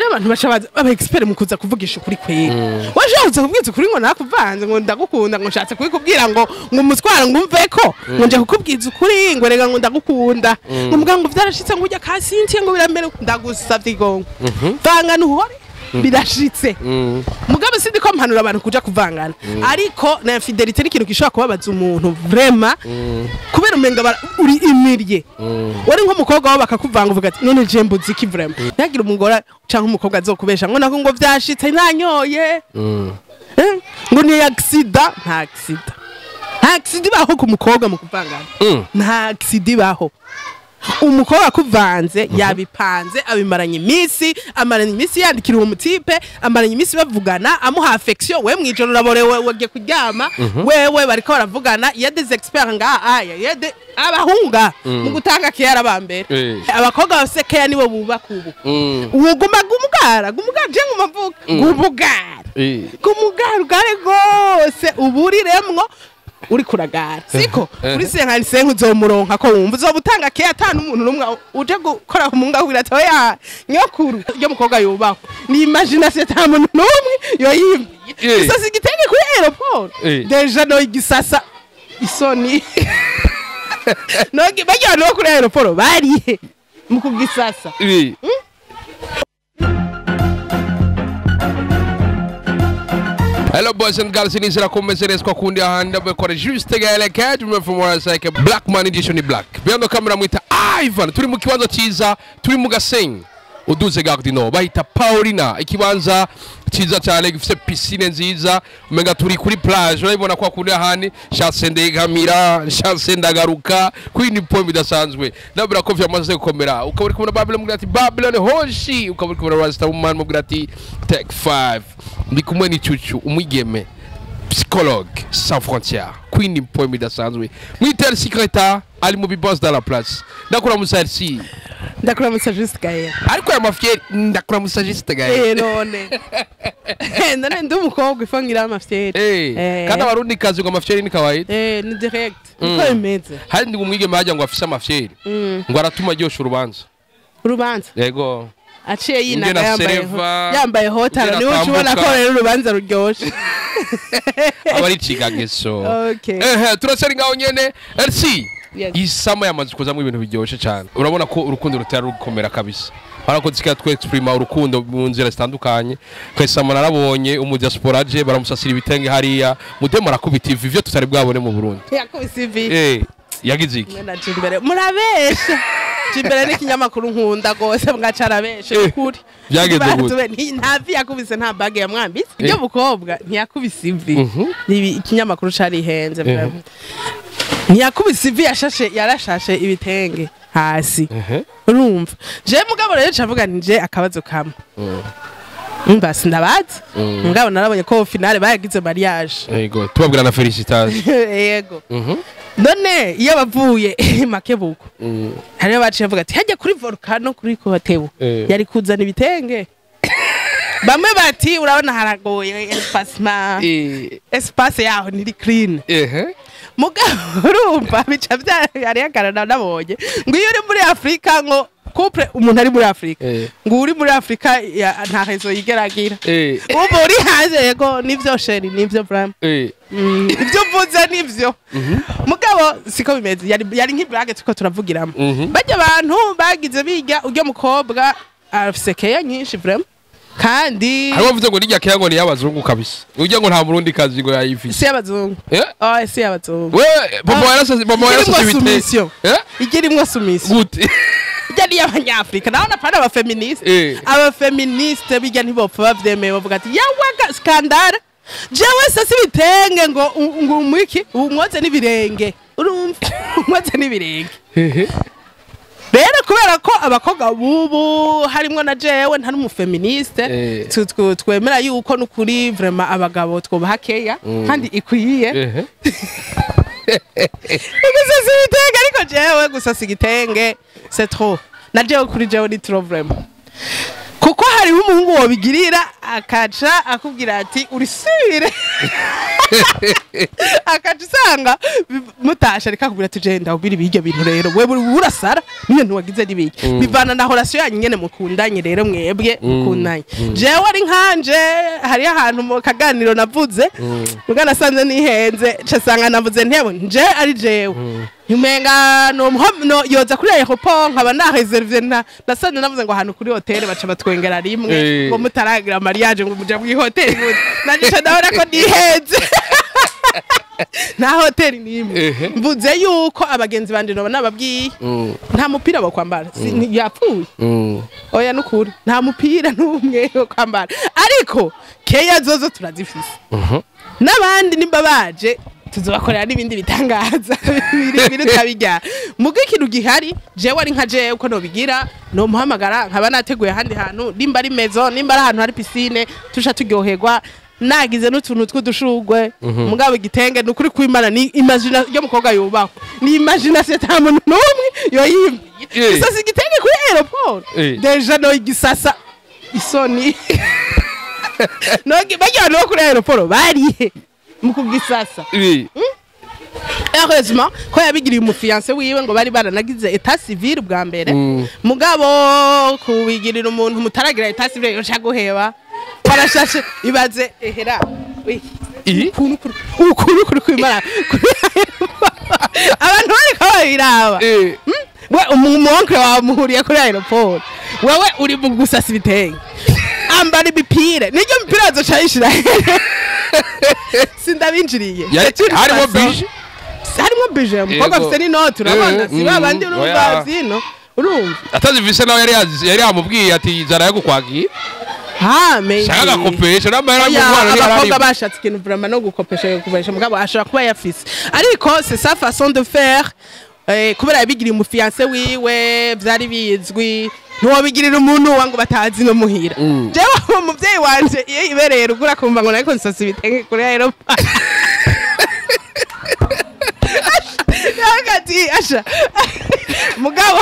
Abantu baca baza aba expert mu kuza kuvugisha ukuri kwera. Waje uza kubwiza ukuri ngo nakuvanze, ngo ndagukunda, ngo nshatse kubikubwira, ngo umutwaro ngo umveko, ngo nje kukubwiza ukuri, ngo rega ngo ndagukunda, ngo muga ngo vyarashitse, ngo ujya kasintiye, ngo biramere. Ndagusavye igongo, vangana uhore birashitse. Mugabo sindi ko mpanura abantu kuja kuvangana, ariko na infidélité ni ikintu gishobora kubabaza umuntu vraiment, kubera umenga uri imirye wari nk'umukobwa wabo bakakuvanga, uvuga ati: "None je mbuzi iki?" Vraiment, ntihagire umugore canke umukobwa azokubesha ngo nako ngo vyashitse nanyoye. Ngo ni accident. Nta accident, nta accident ibaho ku mukobwa mu kuvangana. Nta accident ibaho. Umukobwa akuvanze yabipanze, abimaranye iminsi, amaranye iminsi yandikira uwo mutipe, amaranye iminsi bavugana, amuha affection. We mwijoro uraborewe, wagiye kuryama, wewe bariko baravugana. Y a des experts ngaha aya y a des abahunga mu gutanga care bambere. Abakobwa bafise care nibo bubaka ubu. Uwuguma gumugara gumugara, je nguma mvuga gumugara. Gumugara ugare rwose, uburiremwo uri kuragara siko kuri 55 uzomuronka ko wumva uzoba utanga care, ata n'umuntu n'umwe uje gukora ku munga wira ati: "Oya nyokuru." Ryo mukobwa yubahwa ni imagination, ata muntu n'umwe yoyimbiye. Isasa igitenge kuri aéroport. Déjà no igisasa isoni no bajya no kuri aéroport barihe mu kugisasa? Hello boys and girls, inizera ko mumeze neza kwa kundi ahandi abekora juste gaele catch me from where I like Black Man edition ni Black. Behind the camera mwita Ivan. Turi mu kibanza cyiza, turi mu Gasenyi. Uduze Gare du Nord bahita Paulina, ikibanza cyiza cyane gifite piscine nziza, umenga turi kuri plage. Urabibona kwa kundi ahandi shatse ndegamira, shatse ndagaruka kuri ni point bidasanzwe. Ndabura ko vyamaze gukomera. Ukaba uri kumwe na Babylon mubwira ati Babylon hoshi, ukaba uri kumwe na Rasta Woman mubwira ati Take 5. Ndi kumwe n'icucu umwigeme psychologue sans frontières, Queen point bidasanzwe. Mwitel secrétaire ari mu boss dans la place. Ndakuramusa RC. Ndakuramutsa juste gael. Ariko aya mafyeri, ndakuramusa juste gael. None ndi umukobwa ifangira amafyeri. Kandi abarundi kazi ngo amafyeri ni kawaida. Ni direct niko bimeze. Hari ndi umwigeme hajya ngo afise amafyeri, ngo aratuma aryosha urubanza. Urubanza? Yego. Aciye yinaga Ingena yambaye sereva, yambaye hotaro ingena niwe ucubona ko atambuka. rero urubanza ruryoshe. Aba ari ikigageso. Okay. Ehe, turacari ngaho nyene RC. Yes. Isama yamaze kuzamo ibintu biryoshye cyane. Urabona ko urukundo rutera rukomera kabisa. Urabona ko tusigaye twexprima urukundo mu nzira zitandukanye. Kwesama narabonye umu diaspora aje baramusasira ibitenge hariya, mudemo arakubita ivi, ivyo tutari bwabone mu Burundi. Yakubise ivi. Yagize iki? Mwe na Jimbere murabesha. Jimbere ni ikinyamakuru nkunda gose, mwaca arabesha. Ukuri. Byagenze gute? Nta vi yakubise, nta bage yamwambitse. Ibyo mukobwa ntiyakubise ivi. Nibi ikinyamakuru carihenze vraiment. Ntiyakubise ivi, yashashe, yarashashe ibitenge hasi. Urumva je mugabo rero cavuga nti je akabazo kamwe umva sindabazi, mugabo narabonye ko finale bayagize mariage. Yego, tubabwira na félicitations. Yego. None iyo bavuye makebuko, hariyo baciye bavuga ati hajya kuri volcano kuri kotebu yari kuzana ibitenge. Bamwe bati urabona haragoye espacement, espace yaho ntiri clean. Mugabo urumva bica bya hariyo akarana nabonye ngo iyo uri muri Afurika, ngo couple umuntu ari muri Afurika, ngo uri muri Afurika nta rezo yigera agira. Ubu uri hanze. Yego nivyo chéri, nivyo vraiment. Ibyo uvuze nivyo, mugabo siko bimeze. Yari nk'i blague turiko turavugiramo. Bajya abantu bagize biga uryo mukobwa afise keya nyinshi vraiment kandi. Hari bavuze ngo nijya keya ngo ni y'abazungu kabisa, ujya ngo nta murundi kazi ngo yayifise. Si y'abazungu. Oh, si y'abazungu. We papa yarasase, mama yarasase Irimwo ibite. soumission. Igirimwo soumission. Gute? Ijya ni y'abanyafrika naho napana abaféministes. Abaféministes bijya ntibopfa bavyemeye, bavuga ati yawaga scandale, jewe se si ibitenge ngo umwiki umwoze n'ibirenge. Urumva umwoze n'ibirenge. Rero kubera ko abakobwa bubu harimwo na jewe ntari umuféministe, twemera yuko nukuri vraiment abagabo twubaha keya kandi ikwiye. Gusasa ibitenge, ariko jewe gusasa igitenge c'est trop, na jewe kuri jewe ni trop vraiment, kuko hariho umuhungu. umuhungu wobigirira akaca akubwira ati urisubire, akaca usanga mutasha ariko akubwira ati jenda ubira ibiryo bintu rero wewe urasara niyo ntiwagize n'ibiki. Bivana na relation yanyu nyene mukundanye rero mwebwe mukundanye. Jewe ari nkanje, hari ahantu mu kaganiro navuze muga nasanze nihenze, ca sanga navuze ntewe nje ari jewe umenga no yoza kuri aéroport nkaba na réservé na nasanze navuze ngo ahantu kuri hotel baca batwengera rimwe ngo mutaragira mariage ngo muja mu hotel, nanje ndabona ko nihenze, nta hoteli n'imwe. Mvuze yuko abagenzi banje noba nababwiye nta mupira wo kwambara. Yapfuye. Oya, nukuri nta mupira n'umwe wo kwambara, ariko keya zozo turazifise. N'abandi nimba baje tuzobakorera n'ibindi bitangaza biri biruta bijya. Muga ikintu gihari, jewe ari nka jewe uko nobigira, nomuhamagara nkaba nateguye ahandi hantu, nimba ari maison, nimba ari ahantu hari piscine, tusha turyoherwa, nagize n'utuntu tw'udushurwe. Mugabo igitenge ni ukuri kwimana, ni imagination y'umukobwa yubahwa, ni imagination ata muntu n'umwe yoyimbiye. Gisasa igitenge kuri aéroport. Déjà no igisasa isoni no bajya no kuri aéroport barihe mu kugisasa? Heureusement ko yabigiriye umu fiancé wiwe, ngo bari baranagize état civil bwa mbere. Mugabo kubigirira umuntu mutaragira état civil yoca guheba barashashe, ibaze ehera. Ukuntu ukuntu kuri kwimara kuri abantu bariko babiraba. We umu oncle wawe muhuriye kuri aéroport, wewe uri mu gusasa ibitenge, ambara imipira niryo mipira azoca yishira, sindabinjiriye. Harimo budget. Harimo budget, umukobwa afite n'inoti, urabona si babandi urumva zino urumva. Atazivise nawe yari yamubwiye ati zara yagukwagiye. Ha maybe. Shaka gakopesha n'amahera Oya, y'umwana. Abakobwa bashatse ikintu vraiment no gukopesha gukopesha, mugabo ashobora kuba yafise, ariko c'est sa façon de faire. Kubera yabigiriye umu fiancé wiwe vyari bizwi, ntiwobigirira umuntu wa ngo batazi no muhira. Jewe uwo muvyeyi wanje iyo ibereye ruguru akumva ngo nariko nsasa ibitenge kuri aéroport, ati asha mugabo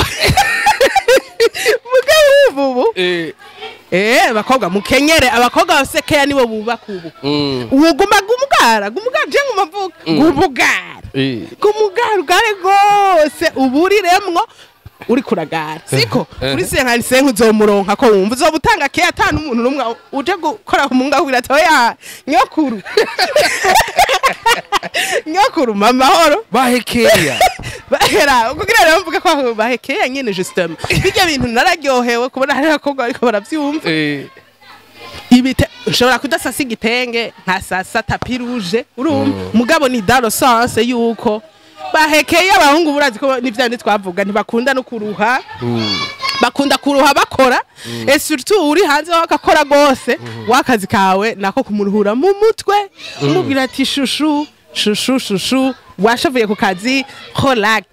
ubu abakobwa mukenyere, abakobwa bafise keya nibo bubaka ubu. Uwuguma gumugara gumugara, je nguma mvuga gumugara. Gumugara ugare rwose uburiremwo uri kuragara siko. Kuri senkani senke uzomuronka ko wumva uzoba utanga keya ata n'umuntu n'umwe uje gukora ku munga wira ati oya nyokuru, nyokuru mama horo. Bahekeya. Bahera kugira rero mvuga ko bahekeya nyene, justement bijya bintu nararyohewe kubona hari abakobwa bariko baravyumva. Ibite ushobora kudasasa igitenge nkasasa tapis rouge, urumva, mugabo ni dans le sens yuko bahekeye abahungu burazi ko n'ivyandi twavuga ntibakunda no kuruha. Bakunda kuruha bakora, et surtout uri hanze wakakora gose, wakazi kawe nako kumuruhura mu mutwe, umubwira ati chouchou, chouchou, chouchou, washavuye ku kazi, relax,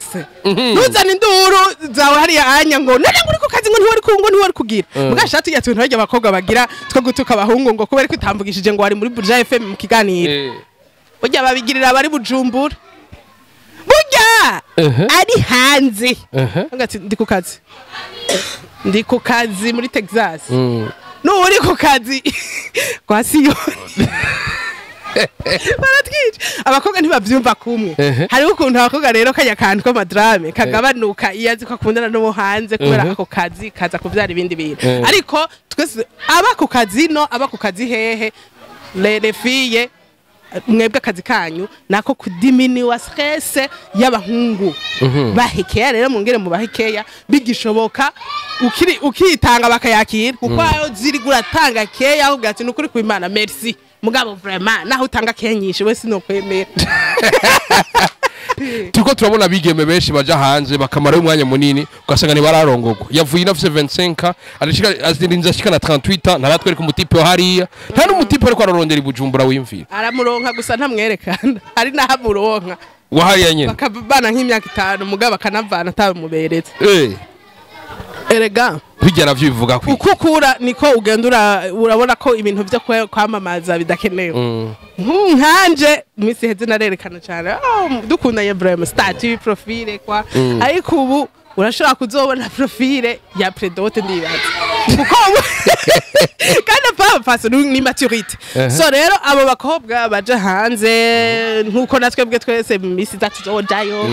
ntuzane induru zawe hariya anya ngo none ngo uri ku kazi, ngo ntiwari ku ngo ntiwari kugira. Mugasha tujya tuntu barya abakobwa bagira two gutuka abahungu ngo kubera ko utambugishije ngo wari muri Buja FM mu kiganiro. Burya babigirira abari Bujumbura, burya ari hanze. Ati ndi ku kazi, ndi ku kazi muri Texas. N'uri ku kazi kwa Siyoni baratwica. Abakobwa ntibavyumva kumwe. Hariho ukuntu abakobwa rero kajya kantu k'ama drame kagabanuka iyo azi ko akundana n'uwo hanze, kubera ako kazi kaza kuvyara ibindi bintu. Ariko twese aba ku kazi no aba ku kazi hehe, les filles, mwebwe akazi kanyu nako kudiminiwa stress y'abahungu. Bahekeya rero mwongere mubahekeya bigishoboka, ukiri ukitanga bakayakira, kuko ayo ziri guratanga keya ahubwo ati nukuri kwimana merci, mugabo vraiment naho utanga keya nyinshi we sinokwemera. Turiko turabona abigeme benshi baja hanze bakamara umwanya munini, ugasanga ntibararongogwa. Yavuye inafise 25, arashika azirinze ashika na 38 ans, ntaratwereka umu type wo hariya, nta n'umu type ariko ararondera i Bujumbura wiyumvira. Aramuronka gusa ntamwerekana, hari n'aho amuronka. Wa hariya nyene. Bakabana nk'imyaka 5, mugabo akanavana atamuberetse. Erega Bijya navyo bivuga kwi uko ukura niko ugenda urabona ko ibintu byo kwamamaza bidakenewe. Nk'ubu nkanje iminsi iheze narerekana cyane, oh, dukundanye vraiment, statut, profil kwa. Ariko ubu urashobora kuzobona profil ya pré-dot, ndibaza, kuko ubu façon ni maturité. So rero abo bakobwa baje hanze, nkuko natwe bwe twese mu misi itatu tuzojayo.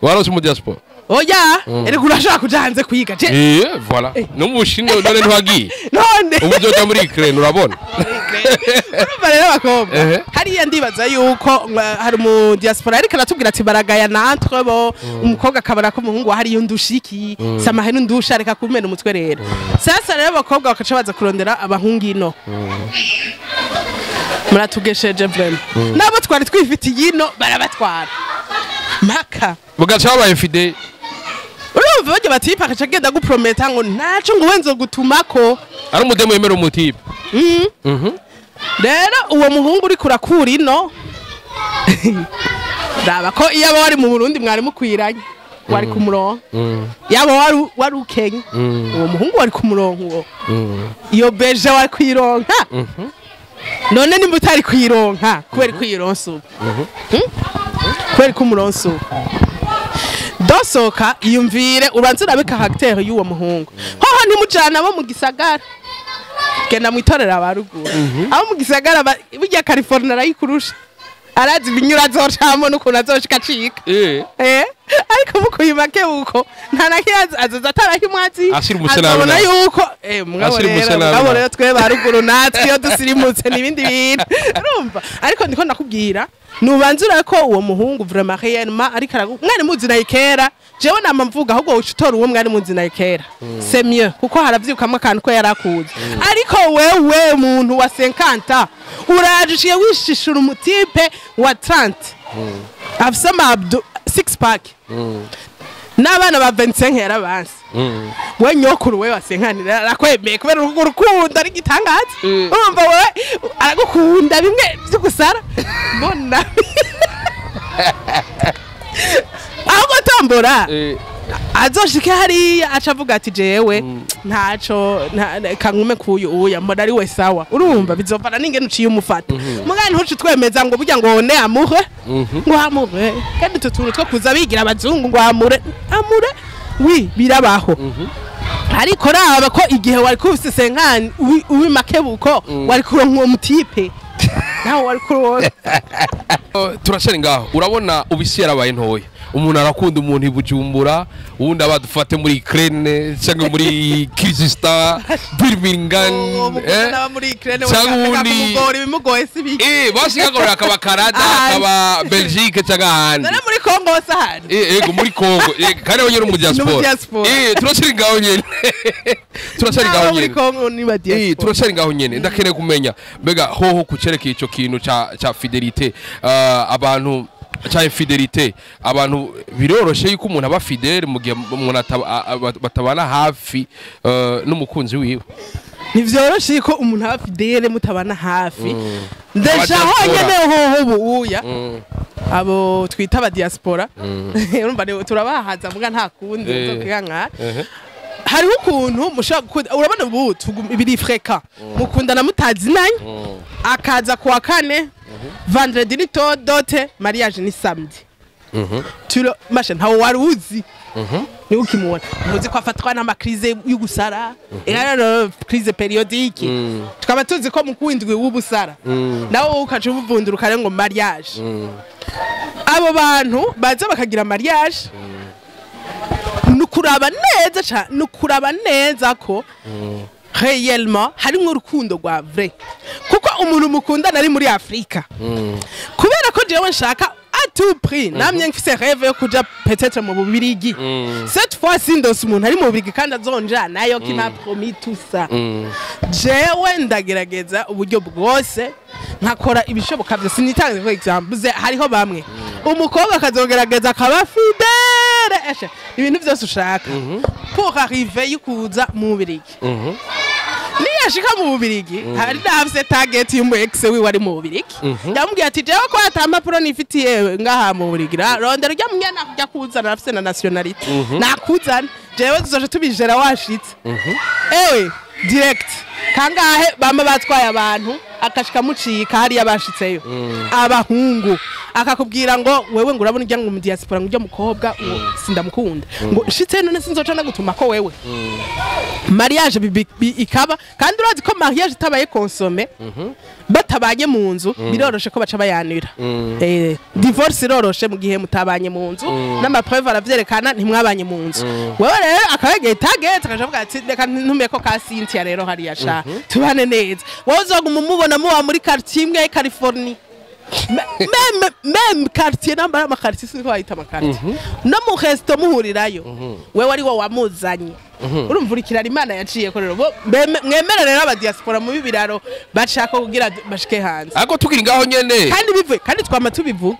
Warose mu diaspora? Oya, erega urashaka kuja hanze kwiga. Voilà, no mu Bushinwa none ntiwagiye? None Ubu uzoja muri Ukraine, urabona. Urumva rero abakobwa hariya, ndibaza yuko hari mu diaspora ariko aratubwira ati baragaya natwe bo umukobwa akabona ko umuhungu wa hariyo ndushiki samahene ndusha, reka kumena umutwe. Rero sasa rero abakobwa bakaca baza kurondera abahungu ino, muratugesheje vraiment, nabo twari twifitiye ino barabatwara mpaka Bugaca babaye fidèle. Urumva bajya batipa akaca agenda guprometa ngo ntaco, ngo wenzo gutumako. Ari umudemu yemera umutipe. Rero uwo muhungu uriko urakura ino, raba ko iyo aba wari mu Burundi mwari mukwiranye wari ku murongo, yaba wari ukenye uwo muhungu wari ku murongo, uwo iyo beje wari kuyironka. None nimba utari kuyironka, kubera ko uyironsa ubu? Kubera ko umuronsa ubu dosoka, iyumvire, ubanze urabe caractère y'uwo muhungu. Hoho ntimujana abo mu gisagara, genda mwitorera abaruguru, abo mu gisagara burya California arayikurusha, arazi ibinyura azocamo n'ukuntu azoshika acika. Ariko mukuye makebuko nta na kibazo, azoza atarakimwazi. Asirimutse nabi Azobona nabi. yuko mugabo Asirimutse rero nabi mugabo nabi. rero twe baruguru natwe iyo dusirimutse n'ibindi bintu, urumva. Ariko ndiko ndakubwira, nubanza urabe ko uwo muhungu vraiment réellement ariko mwari muzi naye kera. Jewe nama mvuga ahubwo uca utora uwo mwari muzi naye kera, c'est mieux, kuko haravyukamwo akantu ko yarakuzi. Ariko wewe muntu wa 50 uraje uciye wishishura umutipe wa 30 afise ama abdos, six pack, n'abana ba 25 yarabanse. We nyokuru we wasenkanira arakwemeye kubera urugo urukundo ari gitangaza. Urumva wewe aragukunda bimwe vy'ugusara mbona ahubwo tombora azoshike hariya aca avuga ati jewe ntaco kangume kuyu uya mbona ari we sawa. Urumva bizovana n'ingene uciye umufata mugani, ntuce twemeza ngo burya ngo ne amuhe ngo amuhe, kandi utu tuntu two kuza bigira abazungu ngo amure amure, wi birabaho. Ariko raba ko igihe wari kufise senkani uwi makebuko wari kuronka uwo mutipe nawe wari kuronka. Turacari ngaho. Urabona ubu isi yarabaye ntoya, umuntu arakunda umuntu i Bujumbura, uwundi aba dufate muri Ukraine cyangwa muri Kyrgyzstan, Birmingham, n'aba muri Ukraine Cyangwa kumugora ibimugoye si biki. Bashikagorora akaba Canada, Ahandi. akaba Belgique cyangwa ahandi. None muri Congo hose ahandi. Ego, muri Congo. Kandi we nyine mu diaspora. Ni mu diaspora. Turacari ngaho nyene, turacari ngaho N'abo muri nyene. Congo ni ba diaspora. Turacari ngaho nyene. Ndakeneye kumenya mbega hoho kucerekeye ico kintu ca fidélité, abantu ca infidélité, abantu biroroshe yuko umuntu aba fidèle mu gihe umuntu batabana hafi n'umukunzi wiwe? Ntivyoroshe ko umuntu aba fidèle mutabana hafi déjà. Aba diaspora. Honyene hoho ubu uya abo twita aba diaspora, urumva turabahaza muga nta kundi uzokwihankara. Hariho ukuntu mushobora gukunda, urabona ubu biri fréquent, mukundana mutazinanye, akaza kuwa kane, vendredi ni dot, mariage ni samedi. Turo masha ntawo wari uzi, niwe ukimubona ntuzi ko afatwa n'ama crises y'ugusara, era crise périodique, tukaba tuzi ko mu kwindwi w'ubusara nawe wowe ukaca ubuvundura ukare ngo mariage. Abo bantu baza bakagira mariage, nukuraba neza ca nukuraba neza ko réellement harimwo urukundo rwa vrai, kuko umuntu mukundana ari muri Afrika, kubera ko jewe nshaka à tout prix, namye mfise rêve yo kuja peut-être mu Bubirigi, cette fois ci ndose umuntu ari mu Bubirigi kandi azonjanayo, qui m'a promis tout ça, jewe ndagerageza uburyo bwose nkakora ibishoboka byose nitanze. For example, hariho bamwe umukobwa akazogerageza akaba fidèle, eshe ibintu byose ushaka pour arriver yukuza mu Bubirigi. Niyashika mu Bubirigi, hari n'afise target y'umu ex wiwe ari mu Bubirigi, yamubwiye ati jewe ko ata mpapuro nifitiye ngaha mu Bubirigi, rondera urya munyana kujya kuzana afise na nationalité, nakuzana jewe tuzoja tubijera washitse. Ewe direct kangahe bama batwaye abantu akashika mucika hariya bashitseyo abahungu. Akakubwira ngo wewe ngo urabona ujya ngo mu diaspora, ngo ujya mukobwa ngo sindamukunda, ngo shitse none sinzoca ndagutuma ko wewe mariage ikaba. Kandi urazi ko mariage itabaye consommée, batabanye mu nzu, biroroshe ko baca bayanira. Divorce iroroshe mu gihe mutabanye mu nzu, n'ama preuves aravyerekana ntimwabanye mu nzu. Wewe rero akabegeye target, akaja avuga ati reka ntume ko ka Cynthia rero hariya sha tubane neza. Wowe uzoguma umubona muba muri quartier imwe, Californie, même quartier, nambara ama quartier, sinzi ko bayita ama quartier, no mu resto muhurirayo, wewe ari wo wamuzanye. Urumva urikirara Imana yaciye ko rero mwemere rero aba diaspora mu biraro bashaka kugira bashike hanze. Ariko tukiri ngaho nyene, kandi bivuye, kandi twama tubivuga.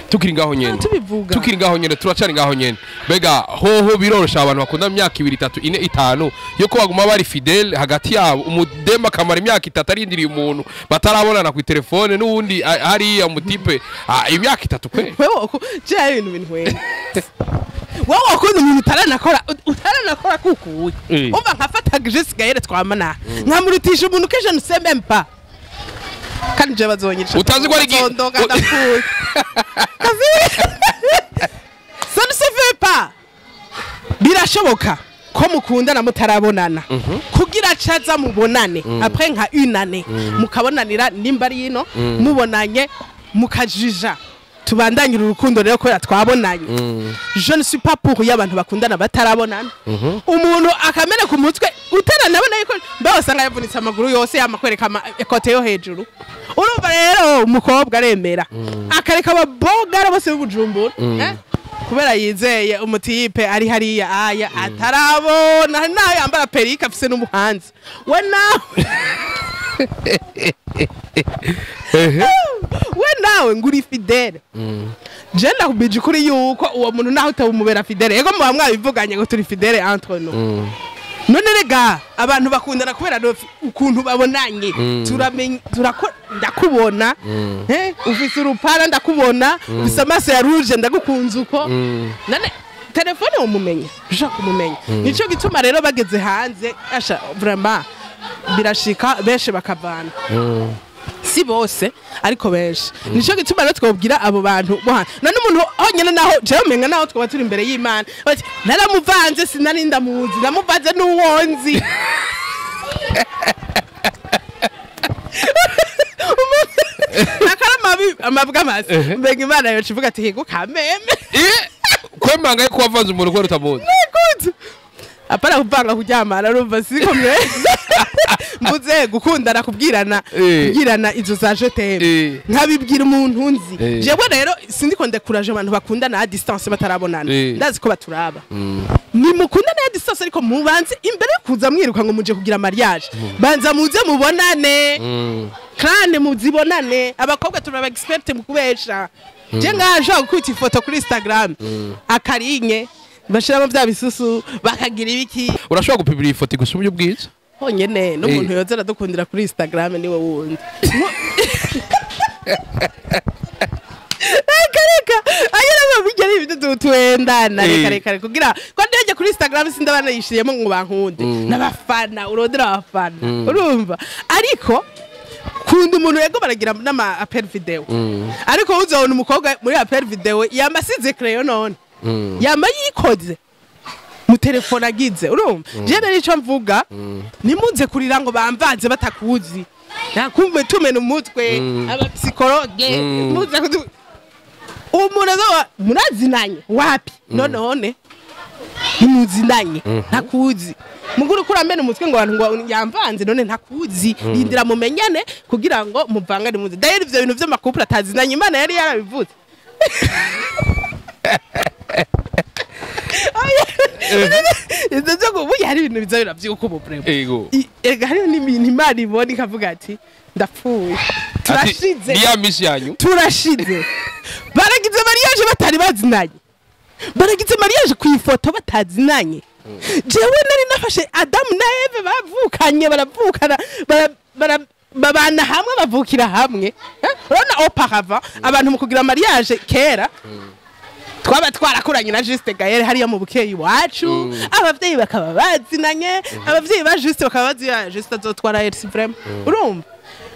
Tukiri ngaho nyene, tubivuga. Tukiri ngaho nyene, turacari ngaho nyene. Mbega hoho birorosha abantu bakunda imyaka 2, 3, 4, 5 yo ko baguma bari fidèle hagati yabo? Umudema akamara imyaka 3 arindiriye umuntu batarabonana ku telefone, n'uwundi hariya umu type imyaka 3 kwe. Wewe je hari ibintu bintwenga. Wowe wakunda umuntu utaranakora kukuye. Umva, nkafata Jessica yere twamana, nkamurutisha umuntu que je ne sais même pas, kandi je bazonyica. Utazi ko ari Bazondoga ndapfuye. Ça ne se fait pas. Birashoboka ko mukundana mutarabonana kugira caza mubonane après nka une année, mukabonanira nimba ari ino, mubonanye mukajija tubandanyira urukundo rero kubera twabonanye. Je ne suis pas pour iyo abantu bakundana batarabonana, umuntu akamena ku mutwe utaranabona yuko mbe wasanga yavunitse amaguru yose, yamakwereka ekote yo hejuru. Urumva rero umukobwa aremera akareka ababogara bose b'Ubujumbura, eh? Kubera yizeye umu type ari hariya aya atarabona, hari naho yambara perike afise n'umuhanzi. We nawe, we nawe ngo uri fidèle, je ndakubije ukuri yuko uwo muntu naho utabumubera fidèle, yego muba mwabivuganye ngo turi fidèle entre nous. None rega abantu bakundana kubera ukuntu babonanye. Turamenya, ndakubona, ufise urupara ndakubona, ufise amaso ya rouge ndagukunze uko. None telefone umumenya, ushaka kumumenya. Nico gituma rero bageze hanze, asha vraiment birashika benshi bakavana, si bose ariko benshi. Nico gituma rero twobwira abo bantu bo hanze, none umuntu honyene naho jewe menga naho twaba turi imbere y'Imana, bati naramuvanze sinari ndamuzi, namuvanze n'uwonzi. Akara amabi amabwa amasi, mbega Imana yoca ivuga ati higo kameme. Kwemanga yuko wavanze umuntu kubera utamuzi? Gute? Apana kuvanga kuryamana, urumva siko mwe mvuze gukundana, kubwirana, kubwirana izo za je t'aime, nkabibwira umuntu nzi. Jewe rero sindiko ndekuraje abantu bakundana à distance batarabonana. Ndazi ko baturaba. Ni mukundana à distance, ariko mubanze imbere yo kuza mwiruka ngo muje kugira mariage, banza muze mubonane kandi muzibonane. Abakobwa turaba expert mu kubesha. Je ngaje gukubita ifoto kuri Instagram, akarinye bashiramo bya bisusu bakagira ibiki. Urashobora gupimira iyi foto igusumye ubwiza. Honyene n'umuntu yoza aradukundira kuri Instagram niwe wundi. Reka reka, ayo nabo bijya ari ibintu twendana. Reka reka reka, kugira ko ndege kuri Instagram sindabana yishiriyemo ngo bankunde n'abafana, urondera abafana, urumva. Ariko kunda umuntu, yego baragira n'ama appel vidéo, ariko uzabona umukobwa muri appel vidéo yamba asize crayon, none yamba yikoze mu telefone agize. Urumva je rero ico mvuga, nimuze kurira ngo bamvanze batakuzi, nakumve tumena umutwe aba psychologue muze umuntu azoba murazinanye wapi? None ntimuzinanye, ntakuzi. Muguru kuramena umutwe ngo abantu ngo yamvanze, none ntakuzi. Rindira mumenyane kugira ngo muvangane muzi. D'ailleurs ivyo bintu vy'ama couple atazinanye, Imana yari yarabivuze. Ivyo vyo burya hari ibintu biza biravyuka ubu vraiment. Ega hariho n'ibintu Imana ibona ikavuga ati ndapfuye, turashize. Ni ya misi yanyu. Turashize. Baragize mariage batari bazinanye, baragize mariage ku ifoto batazinanye. Jewe nari nafashe Adamu na Eve bavukanye, baravukana, babana hamwe, bavukira hamwe. Urabona auparavant abantu mu kugira mariage kera twaba twarakuranye na Juste Gaël hariya mu bukeyi iwacu, abavyeyi bakaba bazinanye, abavyeyi ba Juste bakaba bazi ya Juste azotwara Elsie vraiment. Urumva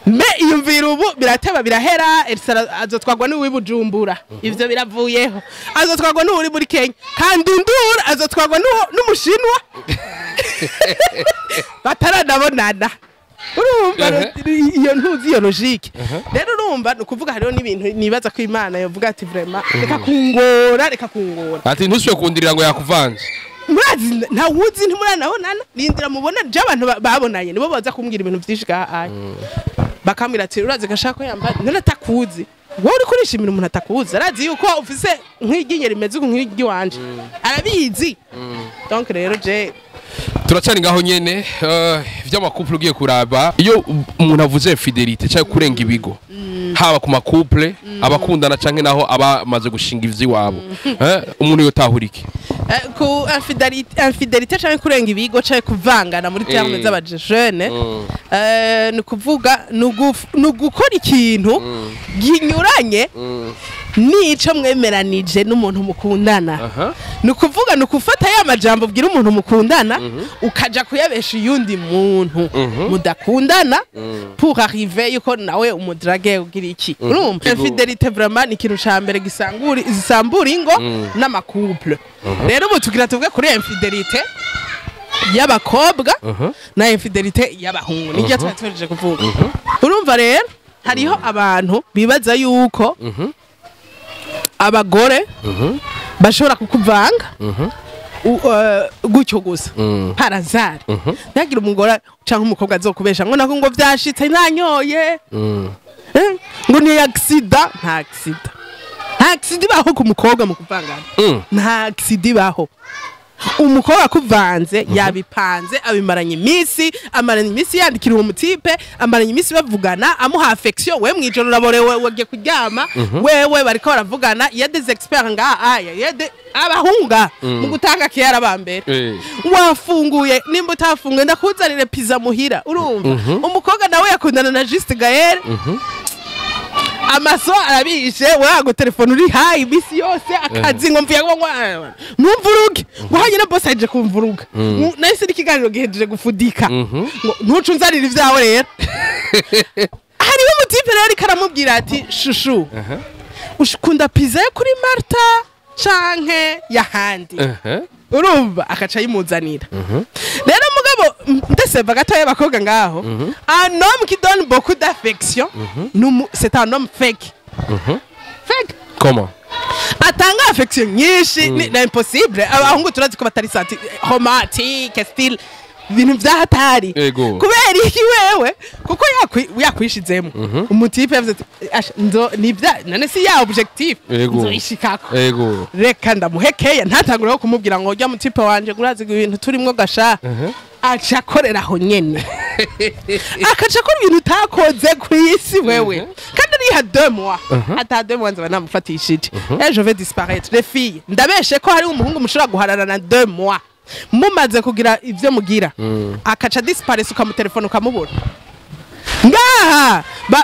Mais iyumvira ubu birateba birahera. Elsa azotwagwa n'uwi Bujumbura, ivyo biravuyeho, azotwagwa n'uri muri Kenya, kandi ndura azotwagwa n'umushinwa bataranabonana. Urumva iyo ntuzi iyo logique? Rero urumva, ni ukuvuga hariho n'ibintu nibaza ko Imana yovuga ati: "Vraiment, reka kungora, reka kungora." Ati ntusubire kundirira ngo yakuvanze. Murazi, ntawuzi, ntimuranabonana, rindira mubona. Je abantu babonanye nibo baza kumbwira ibintu vyinshi gahaye, bakambwira ati: "Urazi gashaka ko yambaye none atakuzi?" Wowe uri kurishimira umuntu atakuzi, arazi yuko ufise nk'iryinyo rimeze uku nk'iry'iwanje, arabizi. Donc rero je Turacari ngaho nyene, vy'ama couple. Ugiye kuraba, iyo umuntu avuze infidélité cyangwa kurenga ibigo, haba ku ma couple abakundana canke naho abamaze gushinga ivy'iwabo, umuntu yotahura iki? Ku infidélité canke kurenga ibigo canke kuvangana muri terme z'abajene, ni ukuvuga ni ugukora ikintu ginyuranye n'ico mwemeranije n'umuntu mukundana. Ni ukuvuga ni ukufata ya majambo ubwira umuntu mukundana, ukaja kuyabesha uyundi muntu mudakundana pour arriver yuko nawe umu drague ugira iki. Urumva, infidélité vraiment ni ikintu ca mbere gisangura zisambura ingo n'ama couple. Rero ubu tugira tuvuge kuri infidélité y'abakobwa na infidélité y'abahungu, niryo twari tuhejeje kuvuga. Urumva rero, hariho abantu bibaza yuko abagore bashobora kukuvanga gutyo gusa par hasard. Ntihagire umugore canke umukobwa azokubesha ngo nako ngo vyashitse nanyoye, ngo ni accident. Nta accident, nta accident ibaho ku mukobwa mu kuvangana. Nta accident ibaho. Umukobwa akuvanze yabipanze, abimaranye iminsi, amaranye iminsi yandikira uwo mu type, amaranye iminsi bavugana, amuha affection. We mwijoro uraborewe, wagiye kuryama, wewe bariko baravugana. Ya des experts ngaha aya ya abahunga mu gutanga kiyara ba mbere. Wafunguye? Nimba utafunguye, ndakuzanire pizza muhira. Urumva, umukobwa nawe yakundana na Juste Gaël, amaso arabishe, wago telefone uri hayi imisi yose, akazi ngo mvuye ngo ntumvuruge, ngo hanyine boss aje kumvuruga. Nahise n'ikiganiro gihejeje gufudika, ngo ntuce unzanira ivyawe. Rero hariho umu type rero ariko aramubwira ati: "Chouchou, ukunda pizza yo kuri Marta canke y'ahandi?" Urumva, akaca yimuzanira. Rero mugabo ndeseva gatoya y'abakobwa ngaho, un homme qui donne beaucoup d'affection, c'est un homme fake, fake. Comment? Atanga affection nyinshi ni impossible. Abahungu turazi ko batari senti romantique, style ibintu vyahatari. Kubera iki? Wewe kuko yakwishizemo umu type yavuze ati: "Asha, nzo nivya none si ya objectif nzoyishikako, reka ndamuhekeya." Ntatangure kumubwira ngo ujya mu type wanje ngo urazi ibintu turimwo gasha, aca akorera aho nyene, akaca akora ibintu utakoze ku isi wewe. Kandi ariha 2 mois, ata 2 mois nzaba namufatishije et je vais disparaître. Les filles, ndabeshe ko hari umuhungu mushobora guharana na 2 mois mumaze kugira ivyo mugira, akaca disparaître, ukamutelefona ukamubura ngaha ba,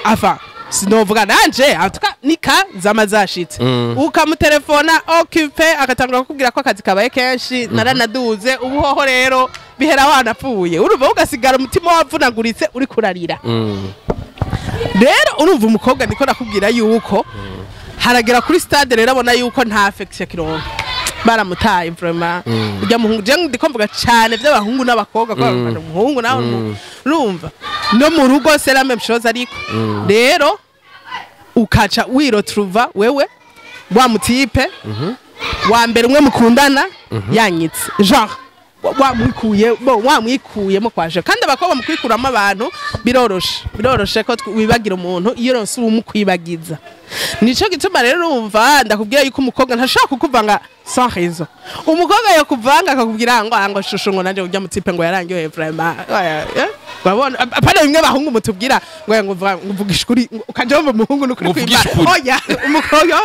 afa sinovuga nanje, en tout cas nika zama zashitse, ukamutelefona occupé, agatangura kukubwira ko akazi kabaye kenshi, naranaduze ubuhoho. Rero bihera wanapfuye, urumva ugasigara umutima wavunaguritse, uri kurarira. Rero urumva, umukobwa niko nakubwira yuko haragera kuri stade rero abona yuko nta affection kironka, baramutaye vraiment ujya muhungu. Je ndiko mvuga cyane by'abahungu n'abakobwa, ko umuhungu nawe urumva no mu rugo c'est la même chose. Ariko rero ukaca wiretrouva wewe wa mu type wa mbere umwe mukundana yanyitse, genre wamwikuye bo, wamwikuyemo kwaje. Kandi abakobwa mu kwikuramo abantu biroroshe, biroroshe ko wibagira umuntu iyo uronse uwumukwibagiza. Nico gituma rero urumva ndakubwira yuko umukobwa ntashobora kukuvanga sans raison. Umukobwa yakuvanga akakubwira ngo ngo chouchou, ngo nanje ujya mu type ngo yarangiye vraiment. Oya, urabona, apana bimwe abahungu mutubwira ngo ngo ngo vugisha ukuri, ngo ukaja wumva umuhungu n'ukuri Ngo uvugishe kw'Imana. ukuri. Oya, umukobwa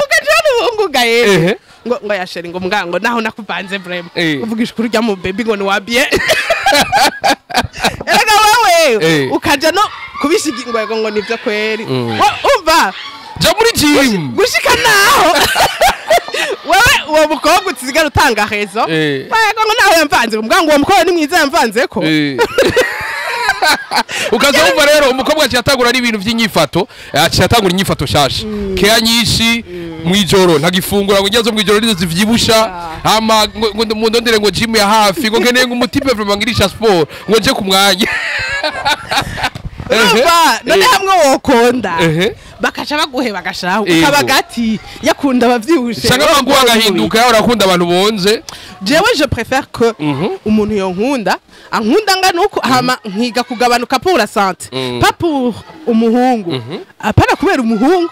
ukaja wumva umuhungu gaye ngo ya chéri, ngo mbwa ngo naho nakuvanze vraiment, uvugisha ukuri, ujya mu baby ngo ni wa bien. Erega wewe ukaja no kubishigi ngo ngo nivyo kweri. Umva, ja muri gym. Gushika naho wewe uwo mukobwa usigara utanga raison, ngo naho yamvanze, mbwa ngo uwo mukobwa ni mwiza yamvanze ko. Ukaza wumva rero umukobwa aciye atangura n'ibintu by'inyifato, aciye atangura inyifato shasha, keya nyinshi mwijoro, ntagifungura ngo ingezo mwijoro nizo zivyibusha, hama ngo mundondere ngo gym ya hafi, ngo nkeneye ngo umutipe vraiment ngirisha sport, ngo nje ku mwanya. Urumva none hamwe wokonda, bakaca baguhe bagashiraho, ukaba gati yakunda abavyibushe. Cyangwa baguha agahinduka, yawe urakunda abantu bonze. Jewe je préfère que umuntu yonkunda ankunda ngana uko, hama nkiga kugabanuka pour la santé, pas pour umuhungu, apana kubera umuhungu.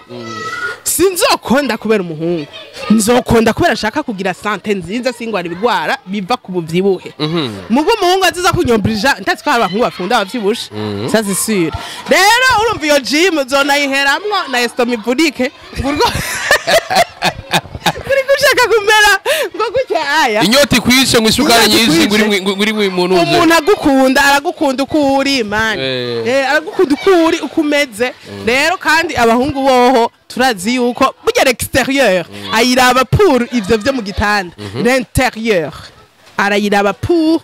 Sinzokonda kubera umuhungu, nzokonda kubera nshaka kugira santé nziza, singwara ibigwara biva ku buvyibuhe. Mugo umuhungu aziza kunyombrija, ntatsi ko hari abahungu bakunda abavyibushe, ça c'est sûr. Rero urumva iyo gym uzonayiheramwo na estomac ivunike, ngo urwo uri gushaka kumera ngo gutya aya. Inyota ikwishe, ngo isukari Inyota nyinshi, ngo uri ikwishe. ngo uri mu ntuze. Umuntu agukunda aragukunda uko uri, man. Aragukunda uko uri, uko umeze. Rero kandi abahungu boho turazi yuko burya l'extérieur ayiraba pour ivyo vyo mu gitanda, l'intérieur arayiraba pour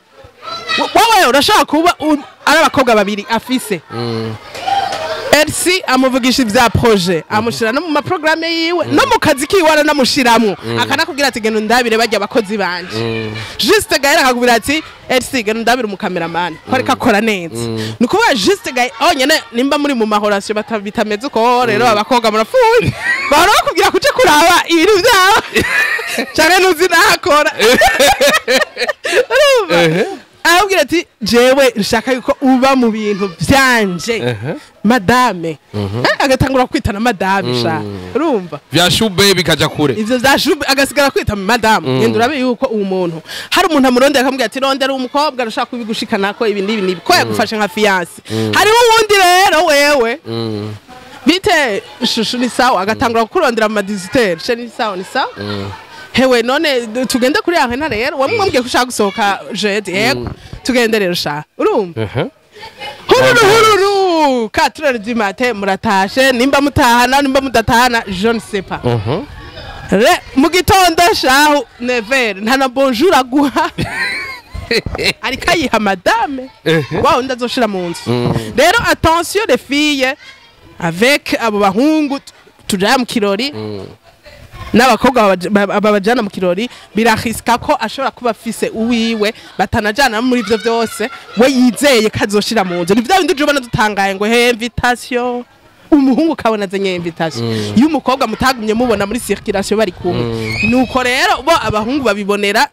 wowe. Urashobora kuba ari abakobwa babiri afise, Elsie amuvugisha ivya projet, amushira no mu maprograme yiwe, no mu kazi kiwe aranamushiramwo, akanakubwira ati: "Genda undabire barya abakozi banje." Juste Gaël akakubwira ati: "Elsie, genda undabire umukameramani ko ariko akora neza." Ni ukuvuga Juste Gaël onyene. Nimba muri mu mahorasiyo bitameze uko, rero abakobwa murapfuye, bahora bakubwira kuja kuraba ibintu vyabo canke ntuzi nahakora. Urumva, arabwira ati: "Jewe nshaka yuko uba mu bintu vyanje, madame." Agatangura kwitana madame sha, urumva. Vya shube bikaja kure. Ivyo vya shube agasigara kwita madame. Genda urabe yuko uwo muntu hari umuntu amurondera akamubwira ati: "Rondera umukobwa arashaka kubigushikanako ibi n'ibi n'ibi", ko yagufashe nka fiancé. Hariho uwundi rero: "Wewe bite shushu?" "Ni sawa." Agatangura kukurondera mu madiziteri: "She, ni sawa, ni sawa. Hewe none tugende kuri arena rero? Wamwambwiye ko ushaka gusohoka jeudi." "Yego, tugende rero sha." Urumva, hururu hururu, 4 heures du matin muratashe, nimba mutahana, nimba mudatahana, je ne sais pas. Re mu gitondo shahu never, nta na bonjour aguha, ariko ayiha madame wa wundi azoshira mu nzu. Rero attention les filles avec abo bahungu tujaya mu kirori, n'abakobwa babajana mu kirori, birahisika ko ashobora kuba afise uwiwe batanajana muri ivyo vyose, we yizeye ko azoshira mu nzu. Ni vya bindi uje ubona dutangaye ngo he invitation, umuhungu ukabona azanye invitation iyo umukobwa mutagumye mubona muri circulation bari kumwe. Nuko rero bo abahungu babibonera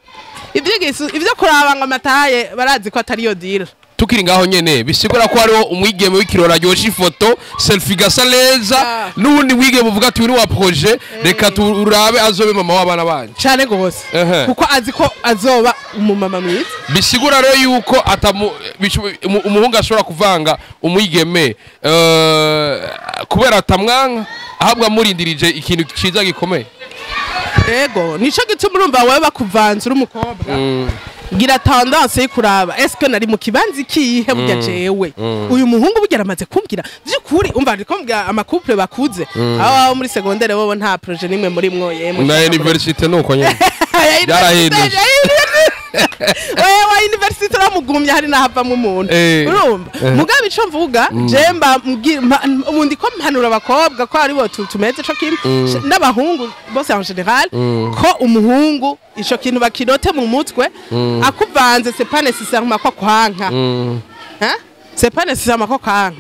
ivyigisu, ivyo kuraba ngo amataye, barazi ko atariyo deal. Tukiri ngaho nyene, bisigura ko hariho umwigeme w'ikirori aryosha ifoto selfie gasa neza, n'uwundi mwigeme uvuga ati: "Uyu ni wa projet, reka turabe azobe mama w'abana banje." Cane gose, kuko azi ko azoba umumama mwiza. Bisigura rero yuko atamu umuhungu ashobora kuvanga umwigeme kubera atamwanka, ahabwa amurindirije ikintu ciza gikomeye. Ego, nico gituma urumva wewe bakuvanze uri umukobwa, gira tendance yo kuraba: est-ce que nari mu kibanza ikihe burya jewe? Uyu muhungu burya aramaze kumbwira vy'ukuri? Umva, ariko mbwira amacouple bakuze aho muri secondaire, bobo nta projet nimwe muri mwo yemwe. Na université nuko nyene byarahindutse. Wewe university uramugumya, hari nahavamwo umuntu. Urumva, mugabe ico mvuga je mba ubundi ko mpanura abakobwa ko aribo tumeze co kimwe n'abahungu bose en général, ko umuhungu ico kintu bakirote mu mutwe: akuvanze, c'est pas nécessairement ko kwanka. Hein? C'est pas nécessairement ko kwanka,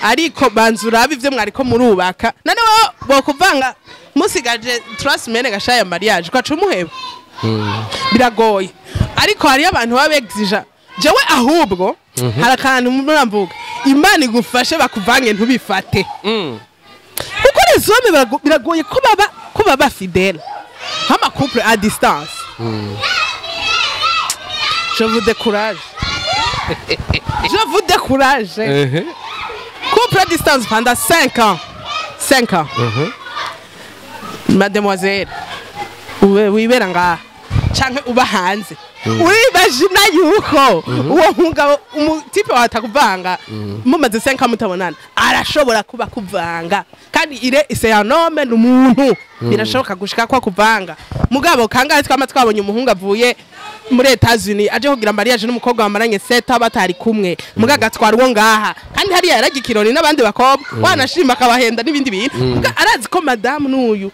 ariko banza urabe ivyo mwariko murubaka. None wowe bokuvanga musigaje 3 semaines gashaya mariage, ugaca umuheba, biragoye. Ariko hariyo abantu baba exija. Jewe ahubwo hari akantu muramvuga: Imana igufashe bakuvange ntubifate, kuko les hommes biragoye ko baba fidèle nk'ama couple à distance. Je vous décourage, je vous décourage. Couple à distance pendant 5 ans, 5 ans, mademoiselle ube wibera ngaha canke uba hanze, uribajina yuko uwo mugabo, umutipe wawe atakuvanga mumaze 5 ans mutabonana, arashobora kuba kuvanga. Kandi ire c'est un homme, ni umuntu, birashoboka gushika ko akuvanga. Mugabo kangahe twama twabonye umuhungu avuye muri Etats-Unis aje kugira mariage n'umukobwa bamaranye seta batari kumwe, muga agatwara uwo ngaha, kandi hariya yaraga ikirori n'abandi bakobwa, wanashima akabahenda n'ibindi bintu, muga arazi ko madamu n'uyu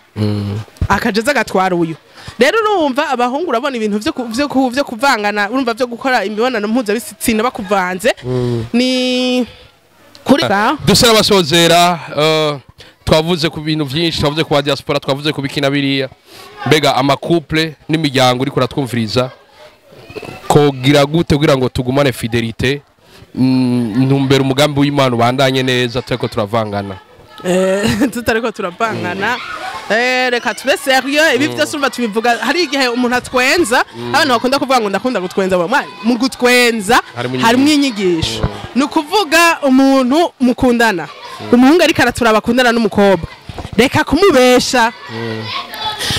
akajeza agatwara uyu. Rero urumva abahungu, urabona ibintu vyo kuvangana, urumva vyo gukora imibonano mpuzabitsina bakuvanze ni kuri. Dusa n'abasozera, twavuze ku bintu byinshi, twavuze ku ba diaspora, twavuze ku bikina biriya. Mbega ama couple n'imiryango uriko uratwumviriza, kogira gute kugira ngo tugumane fidélité, ntumbera umugambi w'Imana ubandanye neza turiko turavangana? Tutariko turavangana. Reka tube sérieux. Ibi byose urumva tubivuga, hari igihe umuntu atwenza. Abantu bakunda kuvuga ngo ndakunda gutwenza. Mwana, mu gutwenza harimo harimo inyigisho. Ni ukuvuga umuntu mukundana, umuhungu ariko araturaba akundana n'umukobwa, reka kumubesha,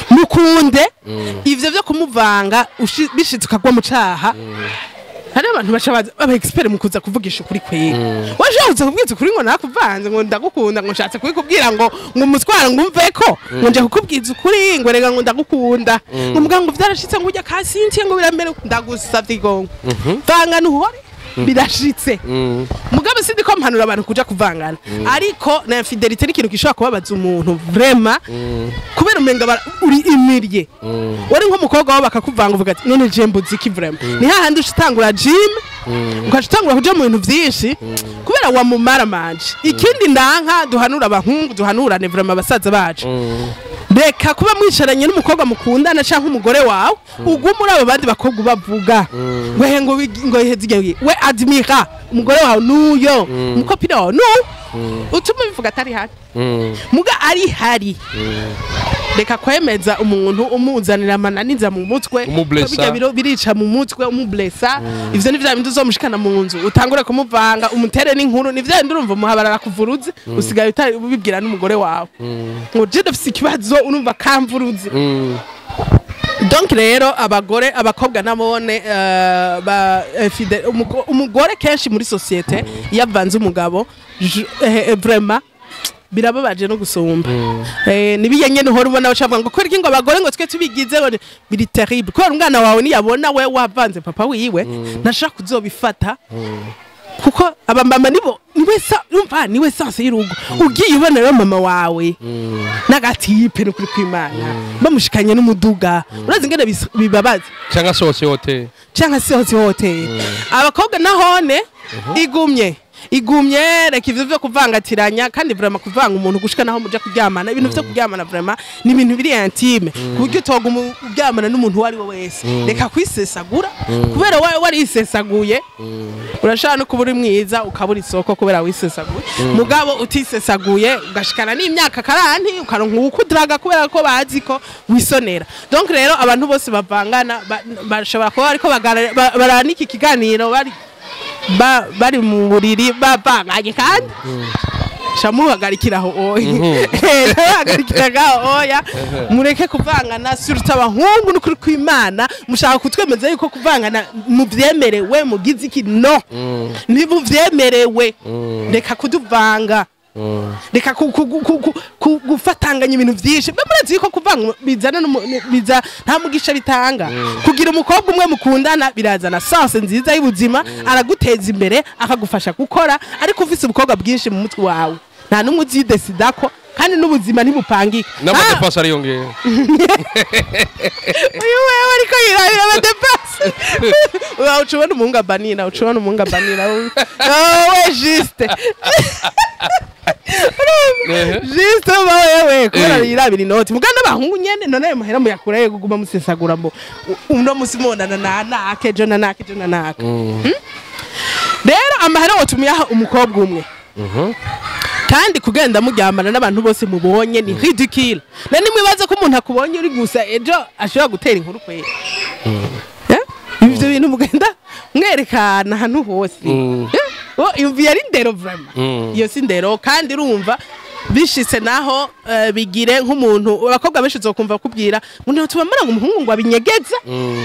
mukunde. Ivyo vyo kumuvanga, bishitse ukagwa mu caha, hari abantu baca baza baba expert mu kuza kuvugisha ukuri kwera. Waje kuza kubwiza ukuri ngo nakuvanze, ngo ndagukunda, ngo nshatse kubikubwira ngo umutwaro ngo umveko, ngo nje kukubwiza ukuri, ngo rega ngo ndagukunda, ngo muga ngo vyarashitse, ngo ujya kasintiye, ngo biramere. Ndagusavye igongo, vangana uhore birashitse. Mugabo sindi ko mpanura abantu kuja kuvangana, ariko na infidélité ni ikintu gishobora kubabaza umuntu vraiment, kubera umenga uri imirye wari nk'umukobwa wabo bakakuvanga, uvuga ati: "None je mbuze iki?" Vraiment ni hahandi uca utangura gym, ugaca utangura kuja mu bintu vyinshi kubera wamumara manje. Ikindi ndanka duhanura abahungu, duhanurane vraiment, abasaza bacu: reka kuba mwicaranye n'umukobwa mukundana canke umugore wawe, uguma muri abo bandi bakobwa ubavuga ngo he, ngo heze igihe. We admira umugore wawe nuyo umu copine wawe nu utuma bivuga atari hari, muga ari hari. Reka kwemeza umuntu umuzanira amananiza mu mutwe. Umublessa. Bijya birica mu mutwe, umublessa. Ivyo ni vya bindi uzomushikana mu nzu, utangure kumuvanga, umutere n'inkuru. Ni vya bindi urumva umuhabarara kuvuruze, usigaye utari ubibwira n'umugore wawe ngo je ndafise ikibazo, urumva kamvuruze. Donc rero abagore, abakobwa nabone umugore kenshi muri société iyo avanze umugabo, vraiment birababaje no gusumba. Nibiye nyene uhora ubona bacavuga ngo kubera iki ngo abagore ngo twe tubigize, ngo biri terrible, kubera umwana wawe niyabona we wavanze papa wiwe, ntashaka kuzobifata, kuko abamama nibo niwe sa umva niwe sanse y'urugo. Ugiye ubona rero mama wawe n'agatipe, n'ukuri kw'Imana, bamushikanye n'umuduga, urazi ingene bibabaza. Cyangwa sohotse hoteli. Canke sohotse hoteli. Abakobwa nahone igumye igumye, reka ivyo vyo kuvangatiranya. Kandi vraiment kuvanga umuntu gushika naho muja kuryamana, ibintu vyo kuryamana vraiment ni ibintu biri intime, ku buryo utoguma uryamana n'umuntu uwo ari we wese. Reka kwisesagura, kubera warisesaguye urashobora no kuba uri mwiza ukabura isoko kubera wisesaguye. Mugabo utisesaguye ugashikana n'imyaka karanti, ukaronka uwukudiraga kubera ko bazi ko wisonera. Donc rero abantu bose bavangana bashobora kuba bariko baranika ikiganiro, bari bari mu buriri bavanganye, kandi shamuhagarikiraho oya, hagarikiraho oya, mureke kuvangana, surtout abahungu. N'ukuri kw'Imana, mushaka kutwemeza yuko kuvangana muvyemerewe, mugize iki? No, ntibuvyemerewe. Reka kuduvanga, reka gufatanganya ibintu vyinshi. Mbe murazi yuko kuvanga bizana biza nta mugisha bitanga. Kugira umukobwa umwe mukundana birazana sanse nziza y'ubuzima, araguteza imbere, akagufasha gukora. Ariko ufise ubukobwa bwinshi mu mutwe wawe, nta n'umwe uzidesida ko, kandi n'ubuzima ntibupangika. N'ama dépenses ariyongera. Uyu wewe ariko yirabira ama dépenses. Uba uca ubona umuhungu abanira, uca ubona umuhungu abanira. Oh, we juste juste uba wewe kubera yirabira inoti. Muganda abahungu nyene, none ayo mahera muyakura kuguma musesagura ngo uno musi monana na naka, ejo na naka, ejo na naka? Rero amahera wotumiyaha umukobwa umwe, kandi kugenda muryamana n'abantu bose mubonye ni ridicule. Na nimwibaza ko umuntu akubonye uri gusa ejo ashobora gutera inkuru kwera? Eh? Ivyo bintu mugenda mwerekana ahantu hose. Eh? Oh, iyo ari ndero vraiment? Iyo si ndero. Kandi urumva bishitse naho, bigire nk'umuntu, abakobwa benshi uzokumva kubwira ngo ntitubamara ngo umuhungu ngo abinyegeze,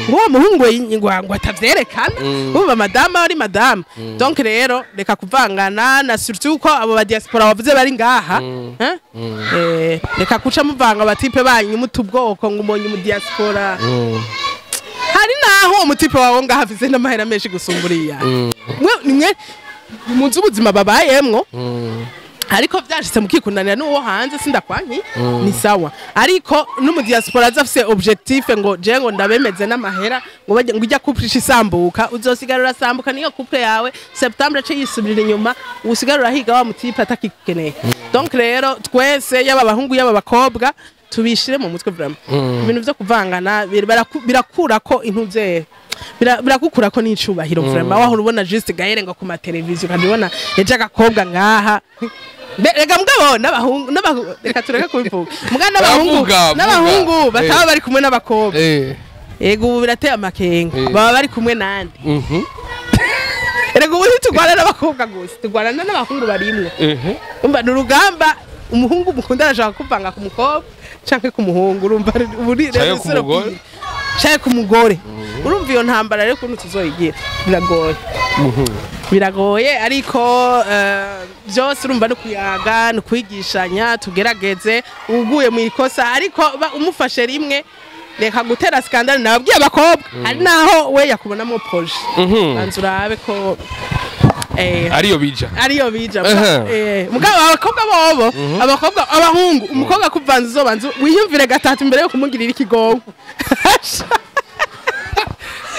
ngo uwo muhungu ngo atavyerekana. Urumva madama ari madame. Donc rero reka kuvangana, na surtout ko abo ba diaspora bavuze bari ngaha, eh? Reka kuca muvanga aba types banyu muta ubwoko ngo umonye mu diaspora. Hari naho umu type wawe ngaho afise n'amahera menshi gusumba uriya. Mwe nimwe muzi ubuzima babayemwo. Ariko vyashitse mukikundanira n'uwo hanze, sindakwanki, ni sawa. Ariko n'umu diaspora aza afise objectif ngo je ngo ndabemeze n'amahera, ngo bajye, ngo ijya couple isambuka, uzosigara urasambuka niyo couple yawe. Septembre ace yisubirira inyuma, usigara urahiga wa mu type atakikeneye. Donc rero twese, yaba abahungu yaba abakobwa, tubishire mu mutwe vraiment, ibintu vyo kuvangana birakura ko intuzere, birakukura ko n'icubahiro vraiment. Wahora ubona juste gahere ngo ku mateleviziyo, ukabibona ejo agakobwa ngaha. Rega mugabo n'abahungu reka tureke kubivuga, mugabo n'abahungu Vuga, vuga. n'abahungu bataba bari kumwe n'abakobwa, ego ubu birateye amakenga, baba bari kumwe nande? Erega ubu ntitugwana n'abakobwa gusa, tugwana n'abahungu barimwo. Umva, ni urugamba. Umuhungu mukundana ashaka kuvanga ku mukobwa canke ku muhungu. Urumva ubu ni Canke ku mugore. Canke ku mugore. Urumva iyo ntambara rero ukuntu tuzoyigira biragoye, biragoye. Ariko byose urumva no kuyaga, no kwigishanya. Tugerageze, uguye mu ikosa ariko umufashe rimwe, reka gutera scandale. Nababwiye abakobwa, hari naho we yakubonamo projet, banza urabe ko ariyo bija. Ariyo bija. Mugabo abakobwa bobo, abakobwa, abahungu, umukobwa kuvanza, uzobanza wiyumvire gatatu imbere yo kumugirira ikigongo.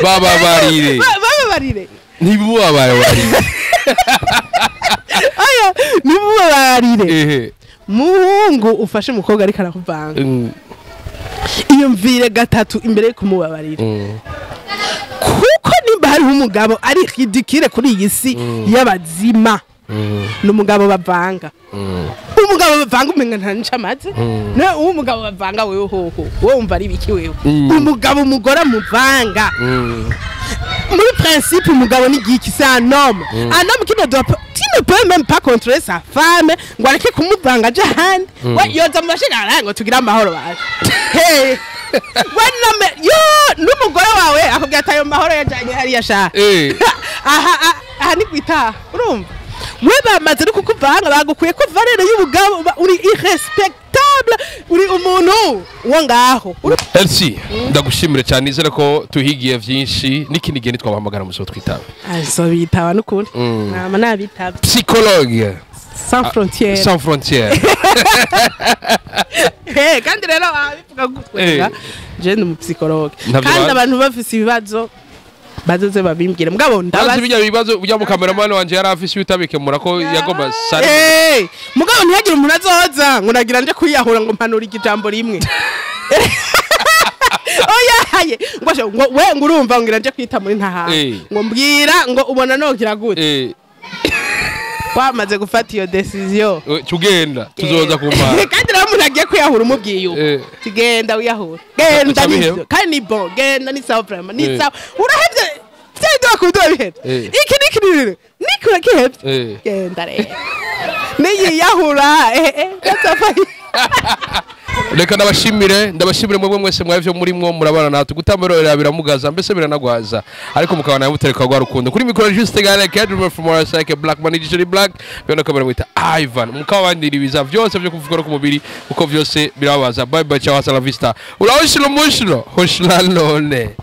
Bababarire. Bababarire. Ntibubabarire. Aya, ntibubabarire. Muhungu ufashe umukobwa ariko arakuvanga, iyumvire gatatu imbere yo kumubabarira, kuko nimba hariho umugabo ari ridicule kuri iyi si y'abazima, ni umugabo bavanga. Umugabo bavanga umenga nta nico amaze. Ne uwo mugabo bavanga, wewe hoho wowe wumva ari biki wewe? Umugabo, umugore amuvanga, muri principe umugabo ni giki? C'est un homme, un homme qui ne doit pas, qui ne peut même pas contrôler sa femme ngo areke kumuvanga aje ahandi. We yoza mu bashigara ngo tugire amahoro baje. Hey, we name yo n'umugore wawe akubwira ati ayo mahoro yajanye hariya sha. Aha aha ni kwitaha. Urumva we bamaze no kukuvanga, bagukuye ko valeur y'ubugabo, uri irrespectable, uri umuntu wo ngaho. Elsie, ndagushimire cyane. Nizere ko tuhigiye vyinshi, n'ikindi gihe nitwabahamagara muzo twitaba. Azobitaba n'ukuri, nama nabitaba. Psychologue sans frontières. Sans frontières. Kandi rero abivuga gutwenga, je ndi umupsychologue. Ntavyo kandi bazi. Abantu bafise ibibazo bazoze babimbwire, mugabo Bazi ndabazi. bijya bibazo ujya mu cameraman wanje yari afise utabikemura ko yagomba sare. Mugabo ntihagire umuntu azoza ngo nagira nje kwiyahura ngo mpanura ijambo rimwe. Oya haye, ngo ngo we ngo urumva ngira nje kwita muri ntaha, ngo mbwira ngo ubona nogira gute? Wamaze gufata iyo décision, tugenda tuzoza kumara. Kandi rero umuntu agiye kwiyahura, umubwiye uko, tugenda wiyahura, genda. Uca biheba. Nivyo kandi ni bon, genda, ni sawa vraiment, ni sawa. Urahevye vyari bakunda urabihevye. Iki niki niki niki urakihevye. Genda rero, niyiyahura gatapfa. Reka ndabashimire, ndabashimire mwebwe mwese mwavyo murimwo murabana natwe gutamberera biramugaza, mbese biranagwaza, ariko mukabana mutereka rwa rukundo. Kuri micro Juste Gale Kedrum from Morasake Black Man Digital Black byo kamera mwita Ivan, mukabandira ibiza vyose byo kuvuga no ku mubiri kuko vyose birababaza. Bye bye, ciao, hasta la vista, urahoshilo mushilo hoshila none.